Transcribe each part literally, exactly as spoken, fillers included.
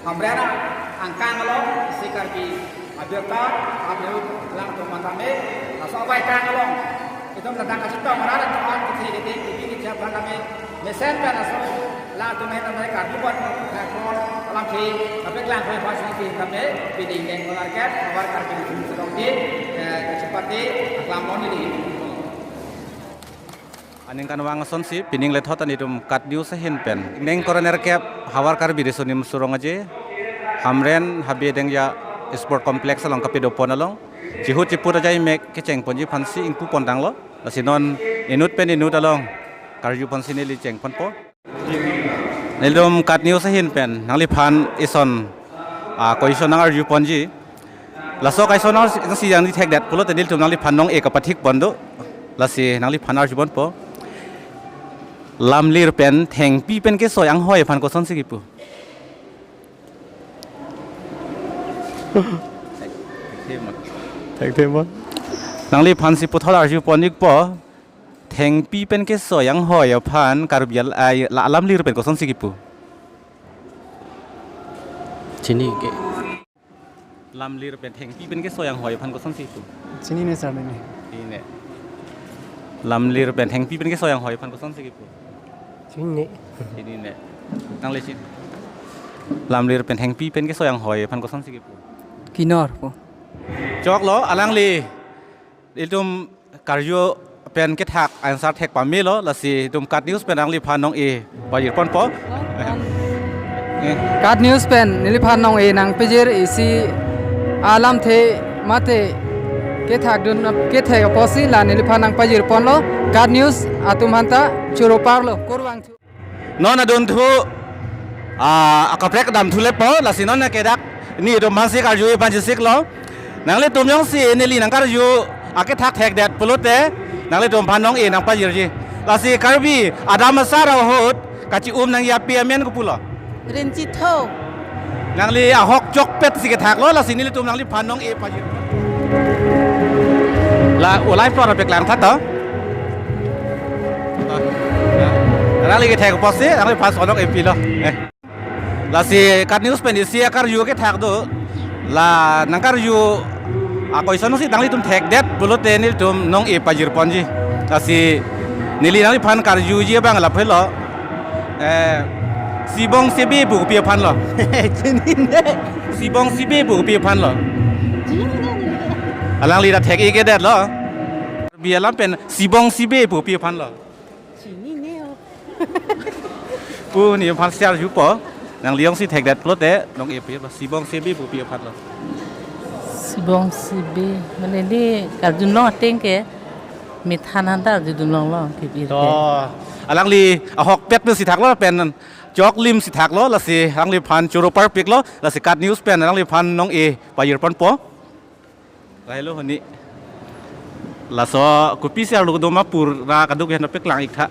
Hamren angkang along isi Karbi abirta, abiut alangtum matame, laso abai kang along itum ladak kachetong arat atum an kethe kethe kebi kejap aphan kami mesen pen laso alangtum ahin nang Karbi Bond Hall alamthe kapeklang koi pasi kami pining neng kolar ket, Havar Karbi Riso Nimso Rongpi, eh, kachepate aklam non ini. Aningkanvang asonsi, pining lethot an itum KAT News ahin pen. Neng koro nerkep Havar Karbi Riso Nimso Rong Aje, Hamren Habe Dengja Sport Complex along kapedo pon along. Chihut chiput ajai mek kecheng ponji aphansi ingpu pon tanglo. Lasi non inut pen inut along karju aphansi neli cheng ponpo. Nelitum KAT News ahin pen nangliphan ison, ah, question nang arju ponji. Laso question nangsi jangdi thekdet pulote nelitum nangliphan nong-e kapathik pon do. Lasi nangliphan arju ponpo. Lamlir pen thengpi pen kesoi anghoi aphan kosonsi kipu? Thekthe ma? Nangliphansi puthot arju pon-ikpo. Thengpi pen kesoi anghoi aphan Karbi al-, ai, la alamlir pen kosonsi kipu? Chinine ke. Lamlir pen thengpi pen kesoi anghoi aphan kosonsi kipu? Chinine sir, nene. Chinine. Lamlir pen thengpi pen kesoi anghoi aphan kosonsi kipu? Chinine. Chinine. Nangli chin. Lamlir pen thengpi pen kesoi anghoi aphan kosonsi kipu? Kinor po. Choklo, alangli ilitum karju pen kethak answer thek pamelo, lasi itum KAT News pen nangliphan nong-e pajir ponpo. Eh. KAT News pen neliphan nong-e nangpajir isi alamthe mate kethakdun kethek apotsi la neliphan nangpajir ponlo. KAT News atum aphanta choro parlo. Kurvangthu. Non adunthu, ah, akaprek damthu lepo, lasi non ke dak nelitum aphansi karju-i aphan chesiklo. Nanglitum jongsi neli nangkarju akethak thekdet pulote, nanglitum aphan nong-e nangpajirji. Lasi Karbi adam asar ahut kachi-um nangji api amen kopulo? Rinchitho. Nangli ahok chokpet si kethaklo, lasi nelitum nangliphan nong-e pajir. La ulai plot ape klang tha to. Nangli kethek apotsi nangliphan sonong-e pilo. Eh. Lasi KAT News pen isi akarju kethak do. La nangkarju a-question si nanglitum thekdet pulote nelitum nong-e pajir ponji. Lasi neli nangliphan karjuji abang laphelo. Eh, sibong sebe pu kopi aphanlo? Chinine. Sibong sebe pu kopi aphanlo? Chinine. Alangli ta thek-ik-edetlo. Karbi alam pen sibong sebe pu kopi aphanlo? Chinine o. Pu neli aphansi arjupo. Nangli jongsi thekdet pulote nong-e pajirpo, sibong sebe pu kopi aphanlo? Sibong sebe. Mane neli karjun long ateng ke. Methan hanta arjudun longlo, kipir. To, alangli ahokpet pensi thaklo pen choklim si thaklo, lasi alangliphan choro parpiklo, lasi KAT News pen alangliphan nong-e pajir ponpo. Lahelo honi. Laso kopisi arlo kedo ma pura kaduk henlo peklang-ik tha.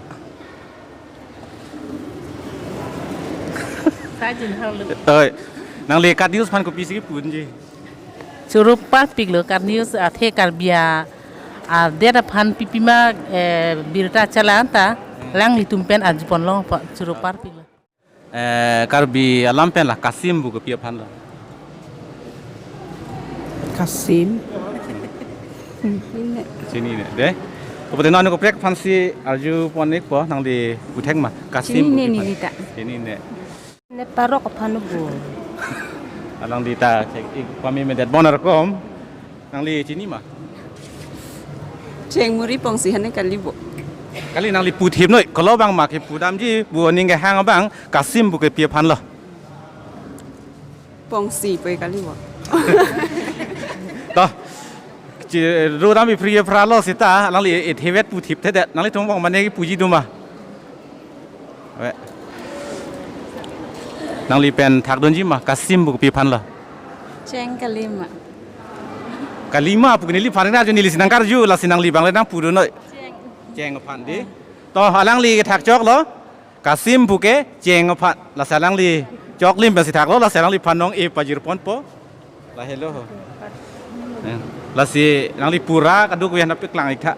Sajin harlo. Oi, nangli KAT News aphan kopisi kipunji? Choro parpiklo KAT News athe Karbi a, adet aphan pipima, eh, birta chala anta, alanglitum pen arju ponlo pa, choro parpiklo. Eh, Karbi alam pen la Kasim pu kopi aphanlo? Kasim. Chinine. Chinine, de? Kapote non kaprek aphansi arju pon-ikpo, nangli puthek ma? Kasim pu kopi aphan? Chinine neli ta. Chinine. Ne parok aphan bo. Alangli ta thek-ik pame medet bon arkom. Nangli chini ma? Chengmuri Pongsi hane kali bo. Kali, nangli puthip noi, kolo abang ma kipu damji, pu aning kehang abang, Kasim pu kopi aphanlo? Pongsi pu kali bo. To. Chi, ro dam ipri ipra lo seta, alangli e, e, thevet puthip thedet, nanglitum abang mane kipuji do ma? Ave. Nangli pen thakdunji ma, Kasim pu kopi aphanlo? Cheng kali ma. Kalima pu ke neliphan ra jo, nelisi nangkarju, lasi nangli abang le nangpudun noi. Cheng. Cheng aphan dei. To alangli kethak choklo. Kasim pu ke cheng aphan. Lasi alangli choklim pensi thaklo, lasi alangliphan nong-e pajirponpo. Lahelo ho. Eh, lasi nangli pura kaduk vian apik lang iktha.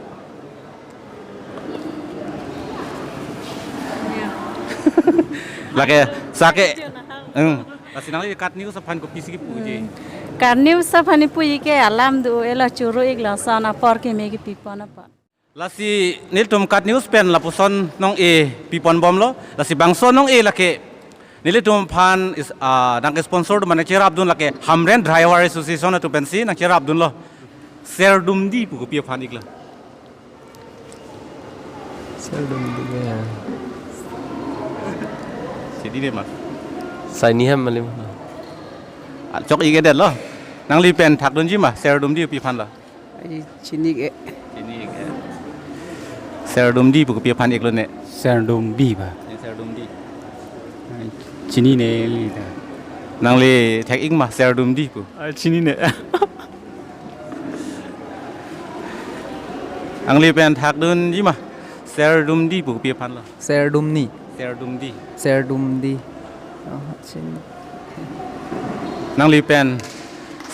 Lake, sake. Hmm. Lasi nangli KAT News aphan kopisi kipuji? Hmm. KAT News aphan ipuji ke alam do-elo, choro-iklo, lason apor keme kipipon apot. Lasi nelitum KAT News pen lapuson nong-e piponbomlo. Lasi bangso nong-e lake nelitum aphan is, ah, nangke-sponsor dun mane cherapdun lake Hamren Driver Association atum pensi nangcherapdunlo. Serdumdi pu kopi aphan iklo? Serdumdi ya. Chini ne ma? Saini ham malim. Ah, chok-ikdetlo. Nangli pen thakdunji ma, serdumdi kopi aphanlo? Ai, chini-ik. Chini-ik. Serdumdi pu kopi aphan iklo ne? Serdumdi ba. Ne serdumdi. Ai, chini ne li ta. Nangli thek-ik ma, serdumdi pu? Ai, chini ne. Nangli pen thakdunji ma, serdumdi pu kopi aphanlo? Serdumni. Serdumdi. Serdumdi. Oh, chini. Nangli pen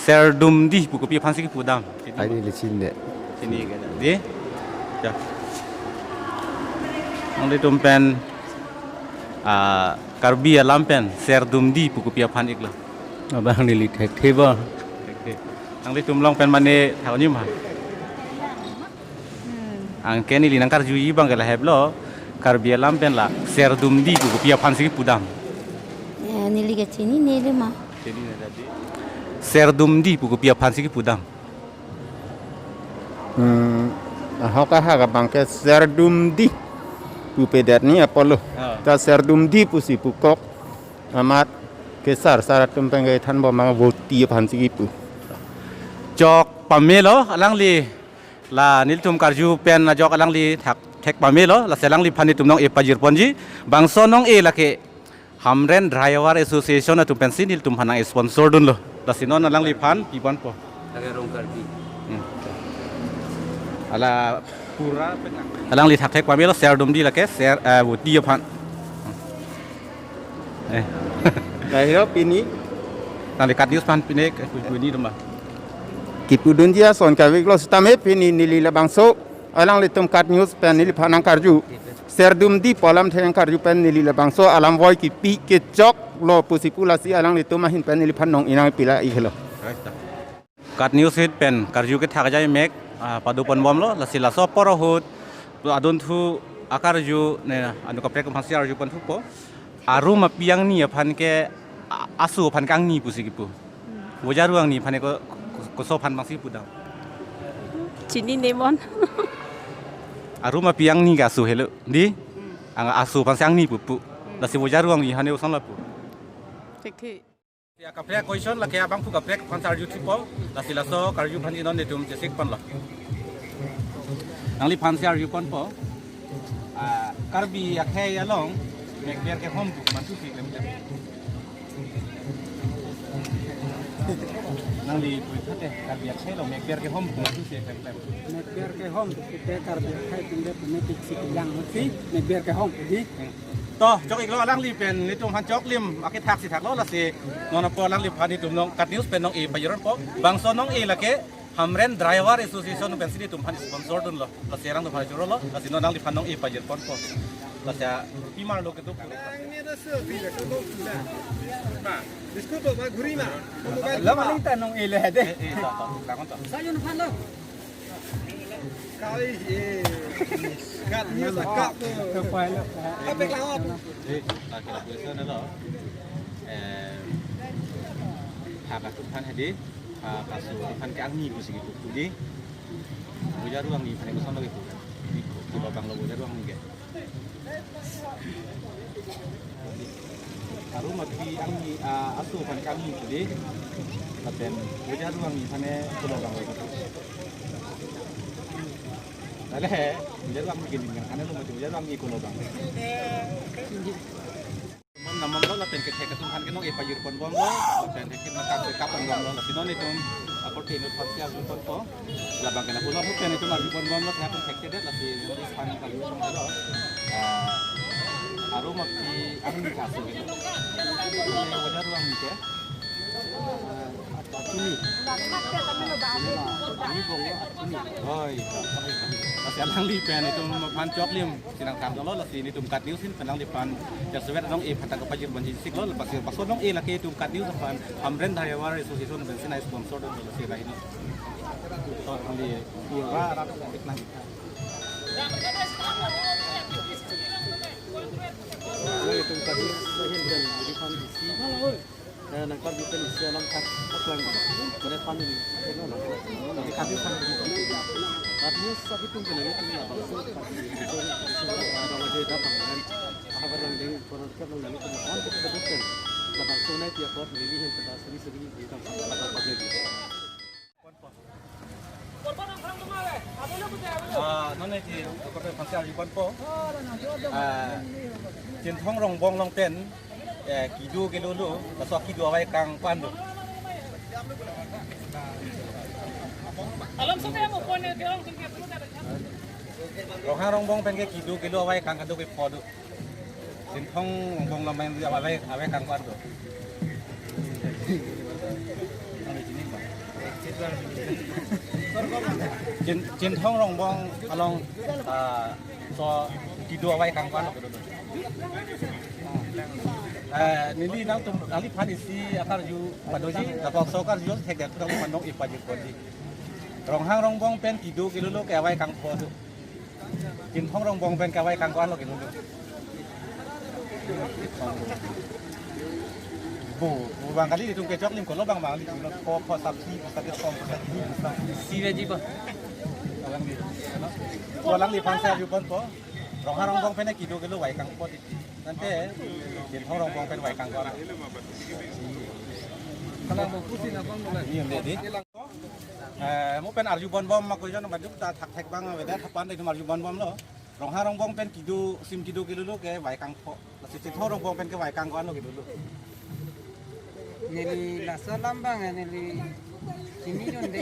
serdumdi pu kopi aphansi kipudam? Ai, neli chini ne. Chini-ik dei. Ya. Nanglitum pen, ah, Karbi alam pen serdumdi pu kopi aphan iklo? Abang neli thekthe ba. Thekthe. Nanglitum along pen mane thakji ma? Hmm. Anke neli nangkarjuji abang ke lahelo, Karbi alam pen la serdumdi pu kopi aphansi kipudam? Eh, neli ke chini ne le ma. Chini ne dei. Serdumdi pu kopi aphansi kipudam? Hmm, ahok ahak abang ke serdumdi pupedet ni apotlo. Ah. Ta serdumdi pusi pukok amat kesar sar atum pen kethanbom abang voti aphansi kipu. Chok pamelo alangli, la nelitum karju pen ajok alangli thak thek pamelo, lasi alangliphan nelitum nong-e pajirponji. Bangso nong-e lake Hamren Driver Association atum pensi nelitum aphan nang-e-sponsor dunlo. Lasi non alangliphan piponpo. Lake Rongkarbi. Hmm. Ala pura pen alangli thakthek pamelo, serdumdi lake ser, eh, voti aphan. Eh. Lahelo pini. Nangli KAT News aphan pine ke, pini doma. Kipudunji ason kave-iklo sitame pini neli labangso alanglitum KAT News pen neliphan nangkarju. Serdumdi pu alamthe nangkarju pen neli labangso alam voi kipi kechoklo pusi pu, lasi alanglitum ahin pen neliphan nong-e nangpi la-iklo. KAT News ahut pen karju kethak ajai mek, ah, padoponbomlo, lasi laso apor ahut adunthu akarju ne anu kaprek aphansi arjuponthupo. Arum api angni aphan ke, a-, aso aphan ke angni pusi kipu. Vojaru angni aphan ke ko-, ko-, koso aphan abangsi kipudam? Chini ne mon. Arum api angni ke aso helo dei. Ang aso aphansi angni pupu. Lasi vojaru angni aphan ke kosonlo pu? Thekthe. Ya, kaprek question lake abangphu kaprek aphansi arjuthupo. Lasi laso karju aphansi non nelitum chesik ponlo. Nangliphansi arjuponpo. Ah, Karbi akhei along mekber kehom pu komantusi klemklem? Nangli pu thate, Karbi akhei along mekber kehom pu komantusi klemklem? Mekber kehom pu ke Karbi akhei atum le pu mepik si kejang si mekber kehom pu dei. Hmm. To, chok-iklo alangli pen nelitum aphan choklim akethak si thaklo, lasi non apor alangliphan nelitum nong KAT News pen nong-e pajirponpo. Bangso nong-e lake Hamren Driver Association pensi nelitum aphan sponsor dunlo. Lasi alangtum aphan chorolo, lasi non alangliphan nong-e pajirponpo. Lasi a, pimar lo kedo. Biscuit to ba ghuri ma. Mobile lo ma. Maling ta nong-e le dei. Eh, eh, to, to, langon to. Sayon aphan lo. Kali, eh. KAT News akap tu. Kapek lawan. Eh, lake la question lo. Eh, ha katuk aphan hedi, ha kaso aphan ke angni pusi kipu dei. Vojaru angni aphan ke kosonlo kipu? Kipu abang lo vojaru angni ke. Arum api angni, ah, aso aphan ke angni pu dei. Lapen vojaru angni aphan ke kosonlo abang lo. Lale, vojaru angni ke ning kan lo mati vojaru angni kosonlo abang. Bom namam lo, lapen kethek atum aphan ke nong-e pajirponbomlo, lapen thekthe na kap kap ponbomlo, lasi non nelitum, ah, Korte inut aphan si arjuponpo. Labang ke na pulo hotel itu arjuponbomlo, saya pun cek cek det lasi, nanti sang kali itu malu. Ah, arum api angin kasu gitu. Ini wajar ruang ni ya. Ah, atuni. Ini bong atuni. Oh iya. Lasi alangli pen itum aphan choklim si nangthan dolo, lasi nelitum KAT News ahin pen alangliphan jasevet anong-e aphan ta kapajir banji siklo, lasi laso anong-e lake itum KAT News aphan Hamren Driver Association pensi na sponsor dolo, lasi lahin. To alangli, iya, ra ra tik nang. Itum KAT News ahin pen nelitum isi. Eh, nangkar bipen isi alam kak, kak lang. Mane family. Kami family. Artinya sakit pun kena itu ya, bangso, bangso, bangso, bangso, datang kan. Habar lang deng, koran kat lang deng, koran kat betul kan. Lah bangso naik tiap buat, beli yang kita seri-seri, kita pada pakai. Ah, non neli korte aphan si arjuponpo. Ah, Chinthong Rongbong along pen, eh, kedo kelolo, laso kedo avai kangko-an do. Alam sampai mau pon dia orang sini. Ronghang Rongbong pen ke kedo kelo avai kangko-an do, kepho do. Chinthong Rongbong along pen avai, avai kangko-an do. Chin-, Chinthong Rongbong along, ah, laso kedo avai kangko-an lo kedo. Eh, neli nangtum, nangliphan isi akarju padoji, lapuson akarju thekdet, nangliphan nong-e pajir ponji. Ronghang Rongbong pen kedo kelolo ke avai kangpho do. Chinthong Rongbong pen ke avai kangko-an lo kedo. Bo, bo bang kali itum kechoklim kolo bang bang, itum lo pho pho sabji, sabji pho sabji. Si veji ba. Alangli. Bo alangliphan si arjuponpo. Ronghang Rongbong pen kedo kelo avai kangpho di. Nangte, Chinthong Rongbong pen avai kangko-an. Kalang bo pusi na bang mulai. Ini yang dedi. Eh, mo pen arjuponbom ma ko jon ma duk ta thakthak bang avedet, thapan itum arjuponbomlo. Ronghang Rongbong pen kedo, sim kedo kelolo ke avai kangpho. Lasi Chinthong Rongbong pen ke avai kangko-an lo kelolo. Neli laso alam bang, neli sini jon de.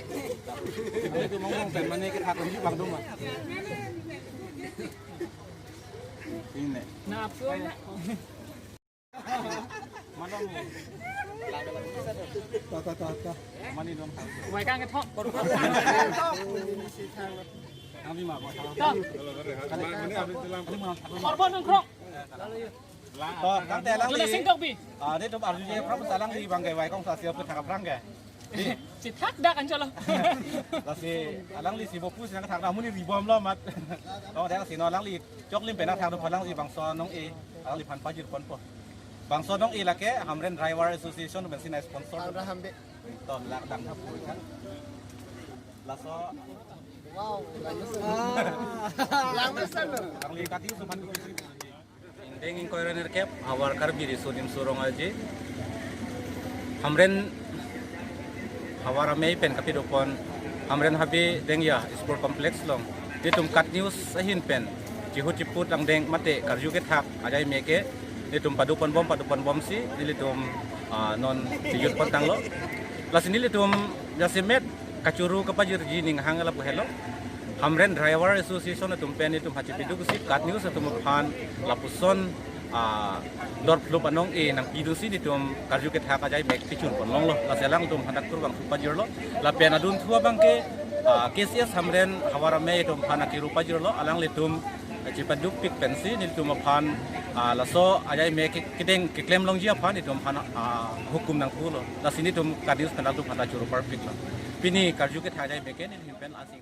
Mane itum Rongbong pen mane kethak lagi bang do ma. Ini. Na apso na. Mana mo? Ta, ta, ta, ta. Mani dong. Avai kangkethok. Kami mah. Ta. Mani abis bilang. Korban nongkrong. To, tangte alangli. Jona Singtokbi. Ah, nelitum arjuje aphrang, alangli bang ke avai kangko si apot thak aphrang ke. Di. Sithak dak anchalo. Lasi alangli si bo pusi nangthak, namun ni ribomlo mat. To, dia si non alangli choklim pen nangthak do, alangli bangso anong-e, alangliphan pajirponpo. Bangso anong-e lake Hamren Driver Association pensi na sponsor. Abraham be. To, lak dang thap kan. Laso. Wow. Lang mesan lo. Alangli KAT News aphan. Ingdeng ingkoi ra nerkep, havar Karbi Riso Nimso Rong Aje. Hamren havar amei pen kapidopon Hamren Habe Dengya Sport Complex along, nelitum KAT News ahin pen chihut chiput angdeng mate karju kethak ajai meke nelitum padoponbom, padoponbomsi nelitum, ah, non chijutpon tanglo. Lasi nelitum jasemet kachoro kapajirji ning hang lapu helo. Hamren Driver Association atum pen nelitum hachipiduk si KAT News atum aphan lapuson, ah, dor phlup anong-e nangpidunsi nelitum karju kethak ajai mek pichunpon longlo. Lasi alangtum aphan kurvangthu pajirlo. Lapen adunthu abang ke, ah, KCS Hamren havar amei atum aphan akiru pajirlo. Alanglitum chipadukpik pensi nelitum aphan, ah, laso ajai mek ke-, kedeng keklem longji aphan nelitum aphan, ah, hukum nangpulo. Lasi nelitum KAT News pen alanglitum aphan choro parpiklo. Pini karju kethak ajai mek ke neli pen asing